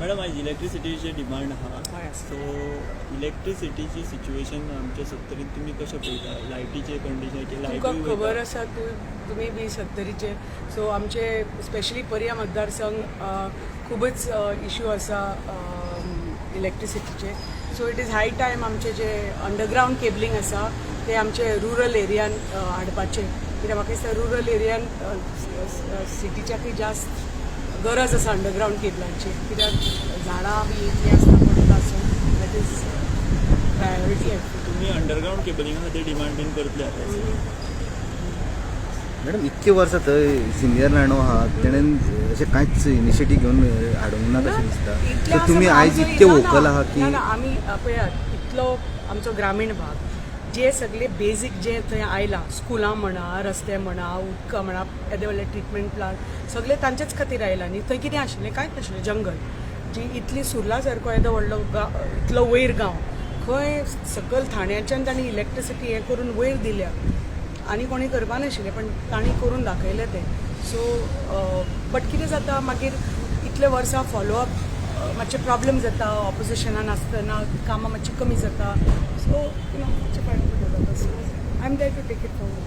Madam, आयज इलेक्ट्रिसिटीचे demand आहा. हय, आसा. सो इलेक्ट्रिसिटीची सिच्युएशन आमच्या सत्तरीत तुमी कशें पळयता? लायटीचे कंडिशन की तुमकां लायटूय खबर वयता. आसा, तूं तुमी बी सत्तरीचे. सो आमचे स्पेशली पर्या मतदारसंघ खुबच इश्यू आसा इलेक्ट्रिसिटीचे. So it is high time आमचे जे अंडरग्रावंड केबलिंग आसा ते आमचे रुरल एरियान हाडपाचे, कित्याक म्हाका दिसता रुरल एरियान सिटीच्याकूय जास्त गरज आसा अंडरग्रावंड केबलांची, कित्याक झाडां बी इतलीं आसता पडटा. So that is priority I feel. तुमी अंडरग्रावंड केबलिंगा खातीर डिमांड बीन करतले आतां? मॅडम, इतके वर्सां थंय सिनियर लायणो आहा, तेणेन अशें कांयच इनिशिएटीव घेवन हाडूंक ना कशें दिसता. इतलें सो आसा तुमी पण आयज आमचो इतके ना, ना, वोकल आहा की ना ना, आमी पळयात, इतलो आमचो ग्रामीण भाग, जे सगळे बेजीक जे थंय आयलां, स्कुलां म्हणा, रस्ते म्हणा, उदकां म्हणा, येदे व्हडले ट्रिटमेंट प्लांट सगळे तांचेच खातीर आयला न्ही. थंय कितें आशिल्लें? कांयच नाशिल्लें, जंगल. जी इतली सुर्ला सारको येदो व्हडलो गांव, इतलो वयर गांव, खंय सकयल थाण्याच्यान तांणी इलेक्ट्रिसिटी हें करून वयर दिल्या आनी कोणी करपा नाशिल्लें, पण तांणी करून दाखयलें तें. सो बट कितें जाता मागीर, इतले वर्सां फॉलोअप मातशें प्रॉब्लम जाता. ऑपोजिशनान आसतना कामां मातशी कमी जाता. सो you know मातशें फायदो जाता. So I am there to take it forward.